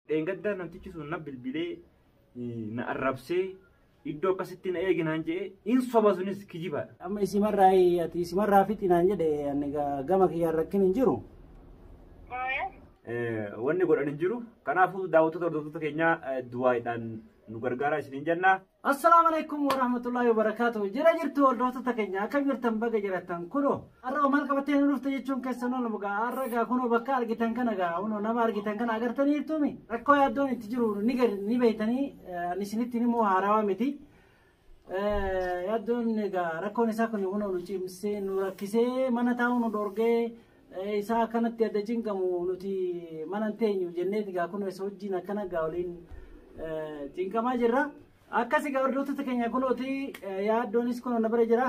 Dheengaddaa namtichi sun na bilbilee na arrabsee iddoo akkasitti na eegi naan jedhee in soba sunis kijibaadha. Amma isimarraa ati isimarraa fixi naan jedhe ani gama kiyyaan rakkin hin jiru. Wanni godhan hin jiru. Kanaafuu daawwattoota hordoftoota keenyaa du'aayiidhaan nu gargaaraa isiniin jenna. Assalaamu alaikum warahmatullahi wabarakatuh. Jira jirtu hordoftoota keenya akkam jirtan baga jiratan kunoo har'a maal qabattee nu dhufte jechuun keessan oolu gaa har'a gaa kunoo bakka argitan kana gaa kunoo nama argitan kana agartaniirtumi rakkoo yaaddoon itti jiru ni beeytanii ani isinitti immoo haarawaa miti. Yaaddoon egaa rakkoon isaa kun kunoo nu cimsee nu rakkisee mana taa'uu nu dhorgee isaa akkanatti adda cinqamu nuti mana hin teenyu jenneeti gaa kunoo isa wajjin akkana gaa waliin cinqamaa jirra. Akkas egaa hordoftoota keenya kunooti yaaddoonis kunoo na bira jira.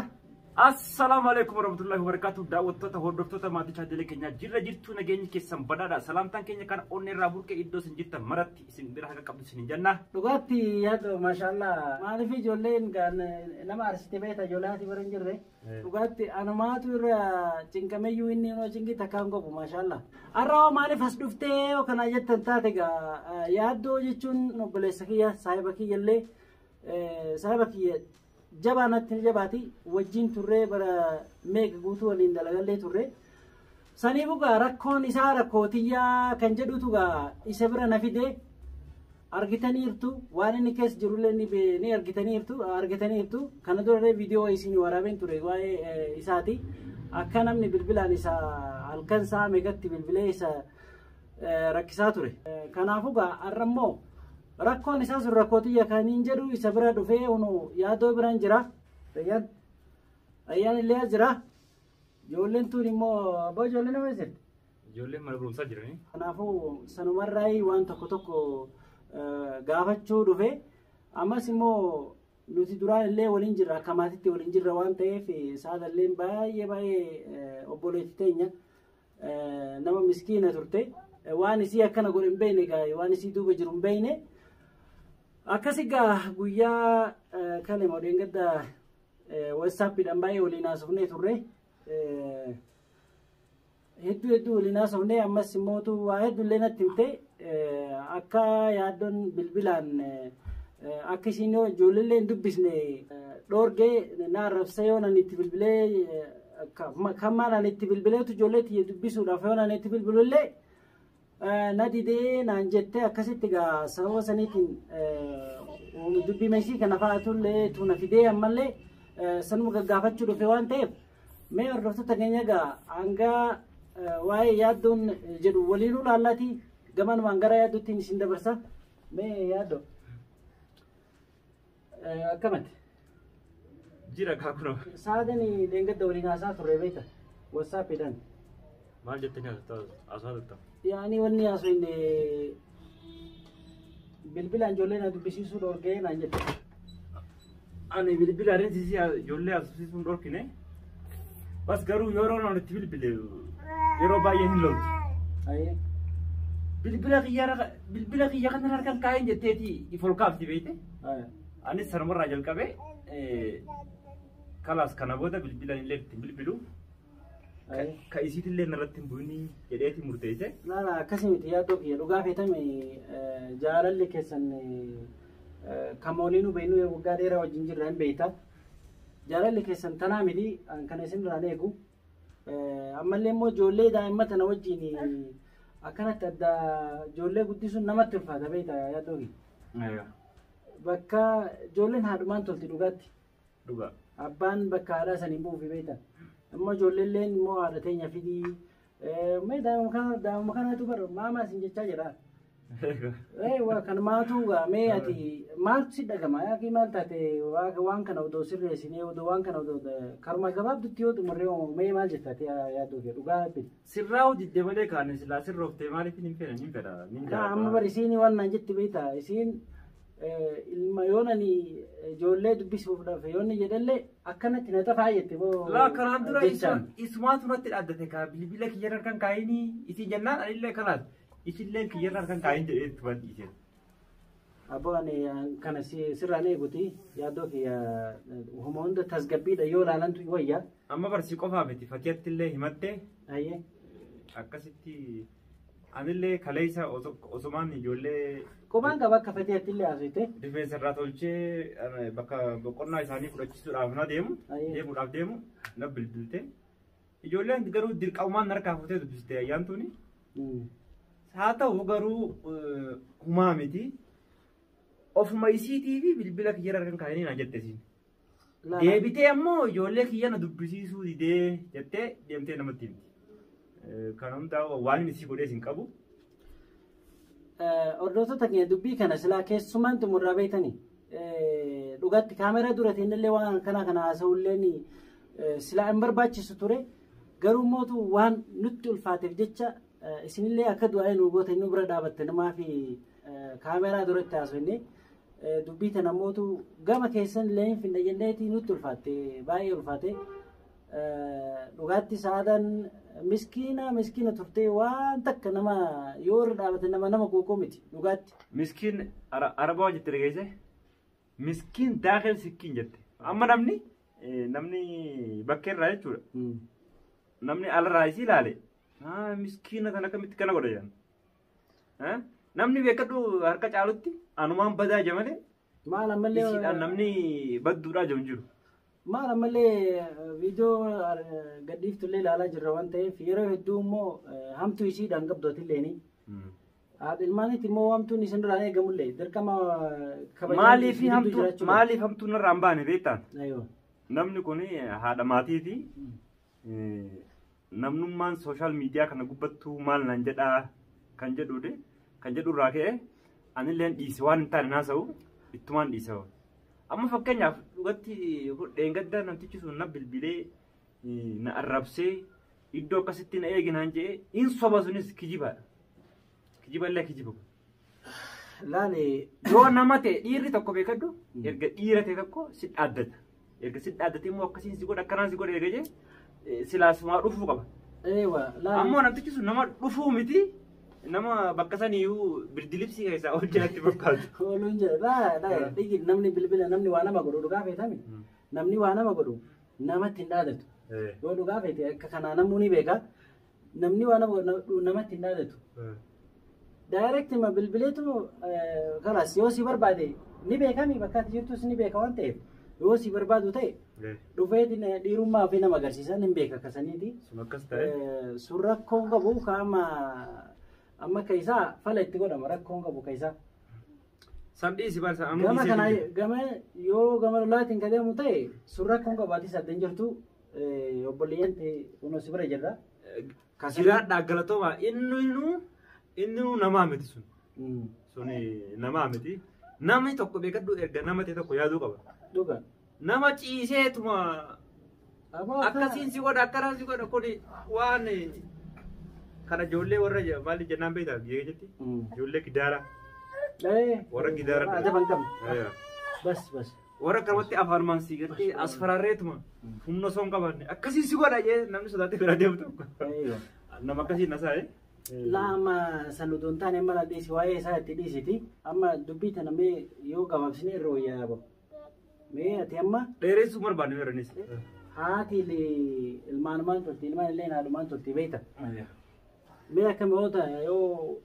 Assalaamu alaikum warahmatullahi wabarakatuh. Daawwattoota hordoftoota maatii chaannelee keenyaa jirra jirtu nageenyi keessan badhaadha. Salaamtaan keenya kan onnee irraa burqe iddoo isin jirtan maratti isin bira haqa qabdu isin jenna. Dhugaatti yaaddo maashaallah maaliif ijoolleen nama arsite beekta ijoollee haati bira hin jirre. Dhugaatti anumaatu irra cinqameyyuu inni yeroo cinqii takka hin qabu maashaallah. Har'a hoo maaliif as dhuftee yoo kana jettan taate egaa yaaddoo jechuun obboleessa kiyya saahiba kiyya illee saahiba kiyya jabaa natti ni jabaati wajjin turree bara meeqa guutuu waliin dalagallee turre. Saniif egaa rakkoon isaa rakkoo tiyyaa kan jedhutu egaa isa bira na fide argitaniirtu waan inni keessa jirullee ni argitaniirtu kana durallee viidiyoo isin waraabeen ture waa'ee isaati akka namni bilbilaan isa halkan isaa meeqatti bilbilee isa rakkisaa ture. Kanaafuu egaa har'a immoo rakkoon isaa sun rakkoo tiyya kan hin jedhu isa bira dhufee unu yaaddoo biraan jira. Ayyaan illee as jira. Ijoolleen tun immoo abbaa ijoollee nama jirti. Ijoolleen mana barumsaa jiranii. Kanaafuu sanumarraa waan tokko tokko gaafachuu dhufe ammas immoo nuti duraan illee waliin jirra akka maatiitti waliin jirra waan ta'eef saadalleen baay'ee baay'ee obboleettii teenya nama miskiina turte waan isii akkana godhe hin beekne gaa waan isii duuba jiru hin beekne. Akkas egaa guyyaa kana immoo dheengadda WhatsAppiidhaan baay'ee waliin haasofnee turre. Hedduu hedduu waliin haasofnee ammas immootu waa hedduu illee natti himte akka yaaddoon bilbilaan akka isiin ijoollee hin dubbisne dhoorgee na arrabsee yoo nan itti bilbilee kan maal ani itti bilbileetu ijoollee tiyya dubbisuudhaaf yoo nan itti bilbilu illee na didee naan jettee akkasitti egaa sababa saniitiin dubbii meesii kana fa'aatu illee tuna fidee ammallee sanuma gaggaafachuu dhufe waan ta'eef mee hordoftoota keenya egaa hanga waa'ee yaaddoon jedhu waliinuu laallaatii gamanumaan gara yaaddootti isin dabarsa. Mee yaaddoo akkamatti? Jira kaa kunoo. Saadani dheengadda waliin haasaa turre beekta WhatsAppiidhaan. Maal jettanii haasaa turtan? Yaani wanni haasofne bilbilaan ijoollee na dubbisiisuu dhorgee naan jette. Ani bilbila adeemsisii ijoollee haasofsiisuu hin dhorkine. Bas garuu yeroo naan itti bilbile yeroo baay'ee hin loltu. Bilbila kiyya kana harkaan kaa'een jetteeti if ol kaafti beekte. Anis sanumarraa jalqabee kalaas kana booda bilbila illee ittiin bilbilu. Ka isiitillee narratti hin bu'inii jedheeti murteesse. Laala akkasii miti yaaddoo kiyya dhugaa feetame jaalalli keessan kan waliinuu beeknu waggaa dheeraa wajjin jirra hin beekta. Jaalalli keessan tanaa miti kan isin irraan eegu. Ammallee immoo ijoollee daa'imma tana wajjin akkanatti adda ijoollee guddisuun namatti ulfaata beekta yaaddoo kiyya. Bakka ijoolleen haadhumaan tolti dhugaatti. Dhugaa. Abbaan bakka haadhaa saniin bu'uufi beekta. Amma ijoolleen immoo haadha teenya fidii mee daa'ima kanatu bara maamaa isin jechaa jira. Kan maatu mee ati maaltu si dhagama yaaqii maal taate waan kana odoo sirreessinee odoo waan kana odoo karuma gabaabdutti yoo xumurree mee maal jetta ati yaaddoo kee dhugaa bit. Sirraa hojjette malee kaan silaa sirrooftee maaliif hin fedha hin fedha. Amma bari isiin waan naan jette beekta isiin ilma yoo nani ijoollee dubbisuuf yoo inni jedhallee akkanatti na xafaa jette boo. Laa kanaan dura isumaatu natti dhaaddate kaa bilbila kiyya harkaan kaayinii isin jennaan anillee kanaas isillee kiyya harkaan kaayin jedhee itti bal'ise. Abboo ani kana sirraan eeguti yaaddoo kiyya homa hunda tasgabbiidha yoo ilaalantu wayya. Amma barsi qofaa miti fakkeetti illee himatte. Akkasitti Anillee kaleessa osomaan ijoollee Qubaan qaba akka feteetti illee haasofte. rifeensa irraa tolchee bakka boqonnaa isaanii fudhachiisuudhaaf na deemu deemuudhaaf deemu na bilbilte. Ijoolleen garuu dirqamumaan harkaa fuutee dubbiste ayyaantuuni. Haa ta'u garuu humaa miti. Ofuma isiitii fi bilbila kiyya irra kan kaa'anii naan jette isiin. Deebitee ammoo ijoollee kiyya na dubbisiisuu didee jettee deemtee namatti himti. Kan hundaa waan inni isii godhees hin qabu. Hordoftoota keenya dubbii kana silaa keessumaan xumurraa beektanii dhugaatti kaameraa duratiin illee waan kana kana haasa'ulleen silaa hin barbaachisu ture. Garuu mootu waan nutti ulfaateef jecha isinillee akka du'aa nu goote nu bira dhaabatte namaa fi kaameraa duratti haasofne dubbii tana mootu gama keessan illee hin finne jenneeti nutti ulfaatte baay'ee ulfaate. Dhugaatti Sa'aadaan miskiina miskiina turtee waan takka nama yoo irra dhaabate nama nama gookoo miti dhugaatti. Miskiin arabaa jette dhageesse miskiin daakeel sikkiin jette. Amma namni namni bakkee irraa jechuudha. Namni alarraa isii ilaale miskiina kan akkamitti kana godha jedhan. Namni beekadhu harka caalutti anumaan badaa jira malee. Maal ammallee isiidhaan namni badduudhaa jiru hin jiru. Maal ammallee viidiyoo gadhiiftullee ilaalaa jirra waan ta'eef yeroo hedduu immoo hamtuu isiidhaan qabdootillee. Haadha ilmaanitti immoo hamtuun isin irraa eegamullee dirqama kabajaa Maaliif hamtuu maaliif hamtuun irraa hin baane beektaan? Aywa. Namni kun haadha maatiiti. Namnummaan sooshaal miidiyaa kana gubbattuu maal naan jedhaa kan jedhuudha. Kan jedhu irraa ka'e anillee dhiise waan hin taane naasa'u ittumaan dhiise. Amma fakkeenyaaf dhugatti dheengaddaa namtichi sun na bilbilee na arrabsee iddoo akkasitti na eegi naan jedhee in soba sunis kijibaadha. Kijiba illee kijiba. Laale Yoo nama ta'e dhiirri tokko beekadhu erga dhiira ta'e tokko si dhaaddata. Erga si dhaaddate immoo akkasiin si godha akkanaan si godha erga jee silaasumaa dhufuu qaba. Eewa laale. Ammoo namtichi sun nama dhufuu miti nama bakka saniyyuu birdilibsii keessaa ol jalatti fakkaatu. Ooluun jira laa laa dhigi namni bilbila namni waa nama godhu dhugaa feetami. Namni waa nama godhu namatti hin dhaadatu. Yoo dhugaa feete akka kanaa namuu ni beeka. Namni waa nama godhu namatti hin dhaadatu. Direct ma bilbileetu kalas yoo si barbaade ni beekami bakka ati jirtus ni beeka waan ta'eef yoo si barbaadu ta'e dhufeetiin dhiirummaa fi nama agarsiisan hin beeka akkasaniiti. Sun akkas ta'e. Sun rakkoon qabu kaama amma keessaa fala itti godhama rakkoon qabu keessaa. San dhiisi barsa amma Gama dhiisee kana jira. gama yoo gama lolaatiin kan deemu ta'e sun rakkoon qabu atis addan jirtu obboleeyyan ta'e kunoo si bira jirra. Jiraadhaa galatooma inni namaa miti sun. Suni namaa miti. Namni tokko beekadhu erga nama ta'e tokko yaaduu qaba. Dhuga. Nama ciiseetuma akkasiin si godha akkanaan si godha kuni waan kana ijoollee warra maali jennaan beektaa biyya keessatti ijoollee gidaaraa warra gidaara Ajab hin qabne. Bas bas. Warra akkanumatti afaanumaan si gartee as fararreetuma humna osoo hin qabaanne akkasiin si godha jee namni sodaatee bira deemu tokko. Nama akkasiin nasaa'e. Laa amma san utuu hin taane mala dhiisi waa'ee isaa itti dhiisiti. Amma dubbii tana mee yoo gabaabsine irra wayyaa yaaba. Mee ati amma Dheeressuu barbaanne weeranis. Haati ilmaanumaan tolti ilmaan illee haadhumaan tolti beekta. Mee akkam yoo ta'e yoo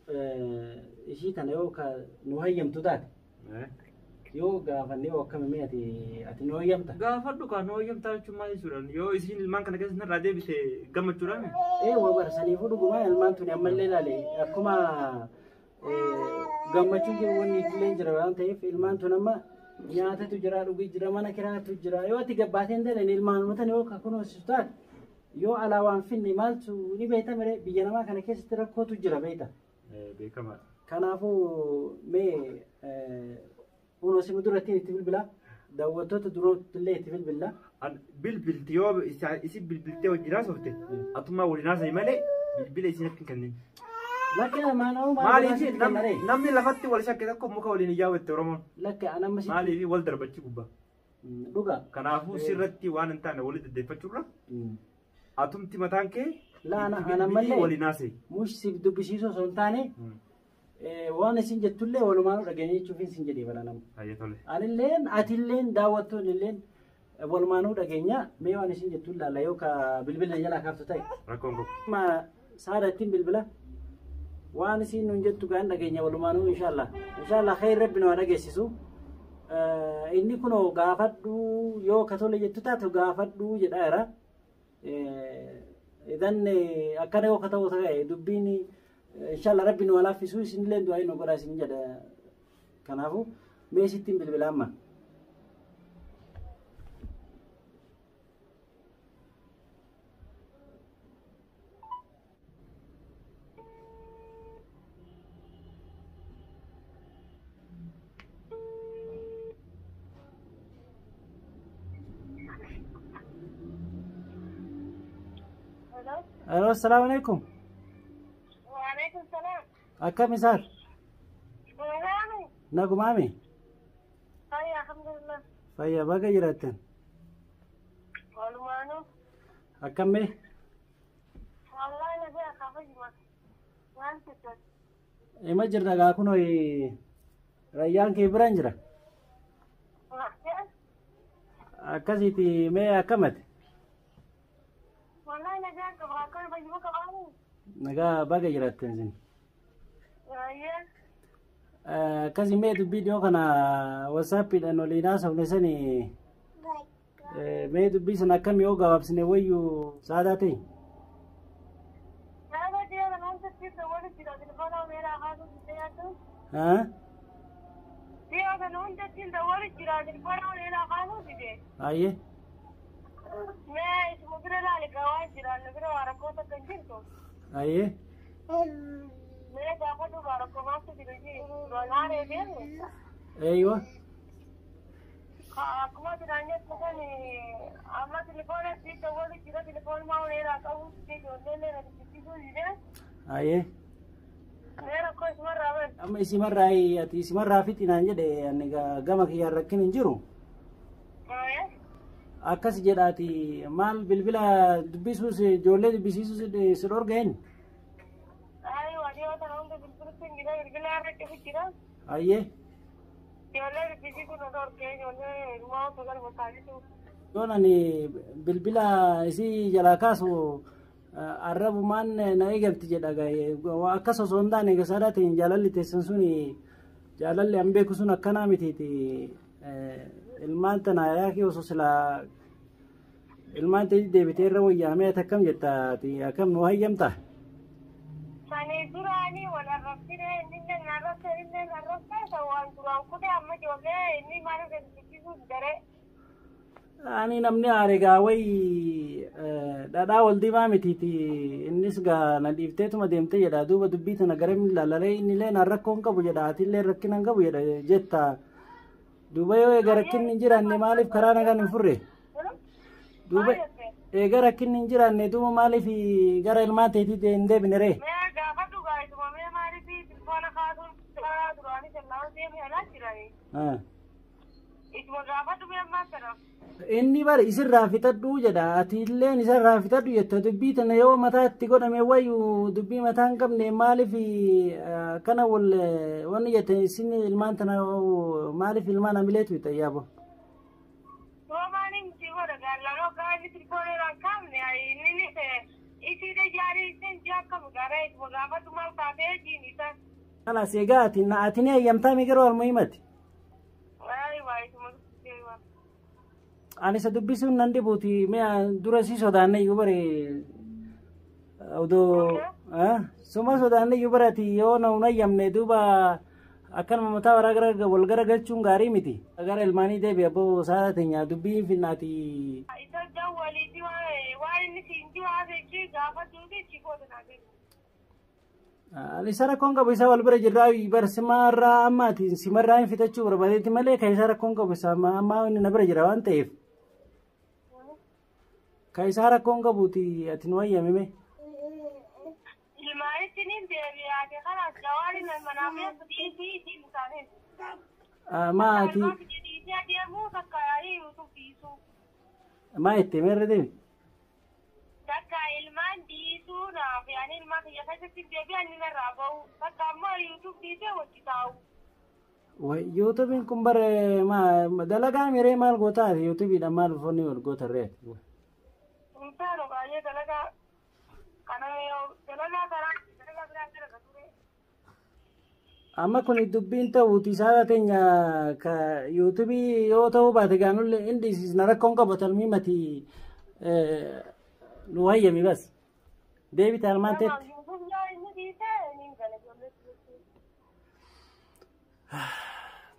ishii tana yoo ka nu hayyamtu taate yoo gaafannee yoo akkami mee ati ati nu hayyamta. Gaafadhu kan nu hayyamtaa jechuun maal jechuudha yoo isiin ilmaan kana keessa narraa deebite gammachuudhaan. Ee waa barsaniifuu dhugumaa ilmaan tuni ammallee ilaale akkuma gammachuun jiru wanni illee jira waan ta'eef ilmaan tun amma nyaatatu jira dhugii jira mana kiraatu jira yoo ati gabbaatee hin daleen ilmaan tan yoo ka kunuunsitu taate yoo alaa waan finne maaltu ni beekta mere biyya namaa kana keessatti rakkootu jira beekta. Beekamaadha. Kanaafuu mee kunoo simu duratti itti bilbila daawwattoota durootti illee itti bilbila. Bilbilti yoo isin bilbiltee wajjin haasofte atummaa waliin haasa'i malee bilbila isin akka hin kennin. Lakka maana'uu Maaliif namni lafatti wal shakke tokko muka waliin hin yaawwatte Oromoon. Lakka an amma sitti. Maaliif wal darbachi gubbaa. Dhuga. Kanaafuu sirratti waan hin taane walitti deddeeffachuurra atumti mataan kee Laana an ammallee waliin haasa'i. Mush siif dubbisiisuu osoo hin taane waan isin jettullee walumaanuu dhageenye jechuuf isin jedhee bala nama. Hayyee tole. Anilleen atilleen daawwattoon illeen walumaanuu dhageenya mee waan isin jettu ilaalla yoo ka bilbila jalaa kaaftu ta'e. Rakkoon qabu. Amma saada ittiin bilbila. Waan isiin nuun jettu gaan dhageenya walumaanuu inshallah. Inshallah khayr rabbi nu haa dhageessisu. Inni kunoo gaafadhu yoo ka tole jettu taate gaafadhu jedhaa jira. Idan akkana yoo ka ta'u ta'e dubbiin inshallah rabbi nu haa laaffisu isinillee du'aa nu godhaa isin jedha. Kanaafuu mee sittiin bilbila amma. Alo, assalaamu alaikum. Waalaikum salaam. Akkam isaan? Nagaami. Nagumaami? Fayya alhamdulillah. Fayya baga jiraattan. Walumaanuu. Akkam mee? Wallahi nagaa kabajuma. Waan jettan. Ima jirra gaa kunoo rayyaan kee biraan jira. Akkasiiti mee akkamati? Wallahi nagaa qaba akkana fayyuma qabaani. Nagaa baga jiraattan isin. Ayyaa. Akkasii mee dubbii dhiyoo kana wasaappiidhaan waliin haasofne sani mee dubbii sana akkam yoo gabaabsine wayyuu saadaa ta'e? Naannoo dhiyoo kana hundatti walitti jira telefoona meeraa kaasuu jettee yaaddu. Dhiyoo kana hundatti walitti jira telefoona meeraa kaasuu dide. Ayyee. Mee isuma bira laali gawaa jira nu bira waa rakkoo takka hin jirtu. Ayyee. Mee gaafadhu waa rakkoo maaltu jiru jii duraan deemu. Eeywa. Akkuma duraan jettu kan amma telefoona sitti walitti jira telefoona meeraa qabu ijoollee illee na dubbisiisuu dide. Ayyee. Mee rakkoo isumarraa bari. Amma isimarraa ati isimarraa fixinaan jedhe ani gama kiyyaan rakkin hin jiru. Akkas jedhaati maal bilbila dubbisuus ijoollee dubbisiisuus si dhorga eenyu? Ayi dhiyoo kana hunda bilbilatti hin jira bilbila irra cufu jira. Ayyee. Ijoollee dubbisiisuu na dhorkee ijoollee ilmoo sagal makaanitu. Yoon ani bilbila isii jalaa kaasu arrabumaan na eegalti jedha akkas osoo hin taane gasaadhaa ta'in jaalalli teessan suni jaalalli an beeku sun akkanaa mitiiti ilmaan tana yaakii osoo silaa ilmaan ta'e deebitee irra wayyaamee ati akkam jetta ati akkam nu hayyamta? Sani duraanii wal arrabsine inni na arrabse inni na arrabse isa waan duraan kute amma ijoollee inni maaliif dubbisiisuu didare. Ani namni aare gaa wayi dhadhaa wal diimaa mitiiti innis gaa na dhiifteetuma deemte jedha duuba dubbii tana gara lalalee innillee naan rakkoo hin qabu jedha atillee rakkina hin qabu jedha jetta duuba yoo eega rakkinni hin jiraanne maaliif karaa nagaan hin furre duuba eega rakkinni hin jiraanne duuba maaliif gara ilmaan teetii hin deebine ree? Mee gaafadhu gaa isuma mee maaliif telefoona kaasuun duraanii sallaan deemee alaa jirani. Isuma gaafadhu mee ammaa kana. Inni bar isirraa fixadhu jedha ati illeen isarraa fixadhu jetta dubbii tana yoo mataatti godhame wayyu dubbii mataa hin qabne maaliif kana wal wanni jette isin ilmaan tana maaliif ilmaan amileetu itti yaabo. Roomaan hin godha gaallanoo gaanni telefoona irraa hin kaafne inni ni isiidha jaarii isin ji'a akkam gaara isuma gaafadhu maal taatee jiin isa. Kalaas egaa ati ati ni hayyamtaa mi garuu almuhimati. Wayi waa isuma. Ani isa dubbisuun nan dhibuuti mi'a dura si sodaanne iyyuu bare odoo suma sodaanne iyyuu bare ati yoo na hin hayyamne duuba akkanuma mataa waraa gara wal garagalchuun gaarii miti. Gara ilmaanii deebi abboo saada teenya dubbii hin finnaati. Isa jawwaliiti waan inni siin jiru haasa'e gaafadhuuti ichi goota naa deebi. Ani isa rakkoon qabu isa wal bira jirraa bar simarraa ammaati simarraa hin fitachuu barbaadeetti malee kan isa rakkoon qabu isa ammaa inni na bira jira waan ta'eef. Kan isaa rakkoon qabuuti ati nu hayyamime. Ilmaanitti ni deebi'aate kanaas jawaari manaa keessa dhiisii isiin isaaniis. Maa ati Dhiisii adeemuu takka yaa'ii utuu dhiisuu. maa itti meerre deemi? Takka ilmaan dhiisuu naaf yaani ilmaan kiyya keessatti deebi'an inni narraa bahu takka ammoo yuutuub dhiisee wajji taa'u. Yuutuubiin kun bare dalagaa miree maal gootaa yuutuubiidhaan maal uffanni wal goota ree? Intaanu baay'ee dalagaa kana dalagaa karaa dalagaa biraa dalaga ture. Amma kun dubbiin ta'uuti isaa teenya ka yuutuubii yoo ta'uu baate gaanullee inni na rakkoon qabu talmii mati nu hayyami bas. Deebite almaan teetti. YouTube yoo inni dhiise niin gala ijoollee.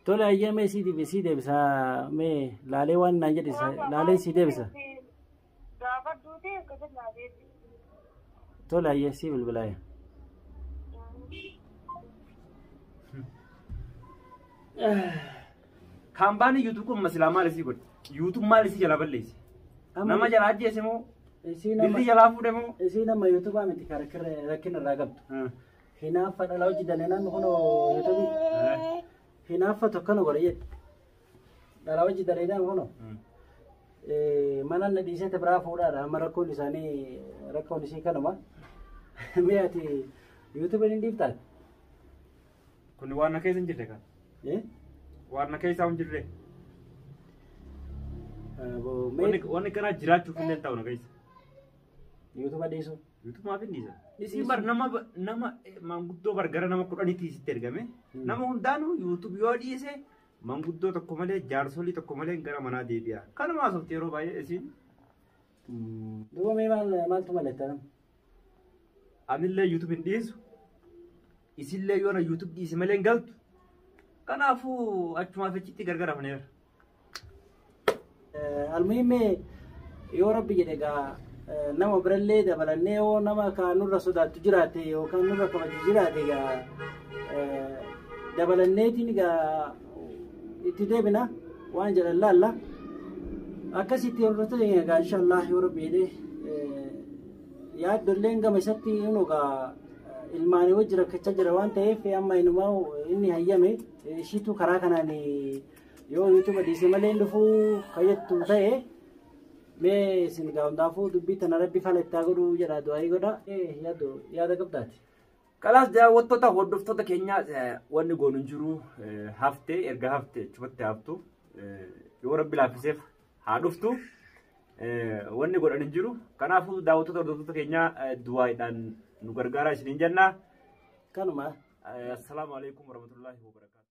Tole hayyamee sii deebisa mee laalee waan naan jedhisa laaleen sii deebisa. Gaafadhuuti akkasitti naa deebisi. Tole hayyee sii bilbilaaya. Kaampaanii YouTube kun masilaa maal isii godhe? YouTube maal isii jalaa balleesse? Nama jalaa ajjeese moo? Isii nama Billi jalaa fuudhe moo? Isii nama yuutuubaa miti kan rakkina irraa qabdu. Hinaaffa dhala hojii namni kun yuutuubii. Hinaaffa tokko godhe jedhe. Dhala hojii dalee kun mana na dhiisee biraa fuudhaadha. Amma rakkoon isaanii rakkoon isii kanuma. Mee ati yuutuubiin hin dhiiftaati? Kun waan na keessa hin jirre kan. Waan na keessa hin jirre. Wanni kanaa jiraachuuf illee ta'u na keessa. Yuutuuba dhiisu. YouTube maaf hin dhiisa? Isiin bar nama manguddoo bar gara nama 10tti isitti ergame. Nama hundaanuu YouTube yoo dhiise manguddoo tokko malee jaarsolii tokko malee gara manaa deebi'a. Kanuma haasofte yeroo baay'ee isiin. Duuba mee maal maaltu malee Anillee YouTube hin dhiisu. Isillee yoo na YouTube dhiise malee hin galtu. Kanaafuu achumaaf achitti gargar hafneera. Almuhimmee yoo rabbi jedhe egaa nama birallee dabalannee yoo nama ka nurra sodaattu jiraate yookaan nurra kabaju jiraate egaa dabalanneetiin egaa itti deebina waan jedhan laalla. Akkasitti hordoftoota egaa inshallah yoo rabbi jedhe yaaddolleen gama isatti inni egaa ilmaanii wajji rakkachaa jira waan ta'eef amma inumaa inni hayyame ishiitu karaa kanaan yoo yuutuuba dhiise malee hin dhufuu kayyattu ta'e mee isin gaa hundaafuu dubbii tana rabbi fala ittaa godhuu jedha du'aayii godha. Yaaddo yaada qabdaati. Kalaas daawwattoota hordoftoota keenyaa wanni goonu hin jiru haftee erga haftee achumatti haftu yoo rabbi laaffiseef haa dhuftu wanni godhan hin jiru. Kanaafuu daawwattoota hordoftoota keenyaa du'aayiidhaan nu gargaaraa isiniin jenna. Kanuma. Assalaamu alaikum warahmatullaahi wabarakaatuh.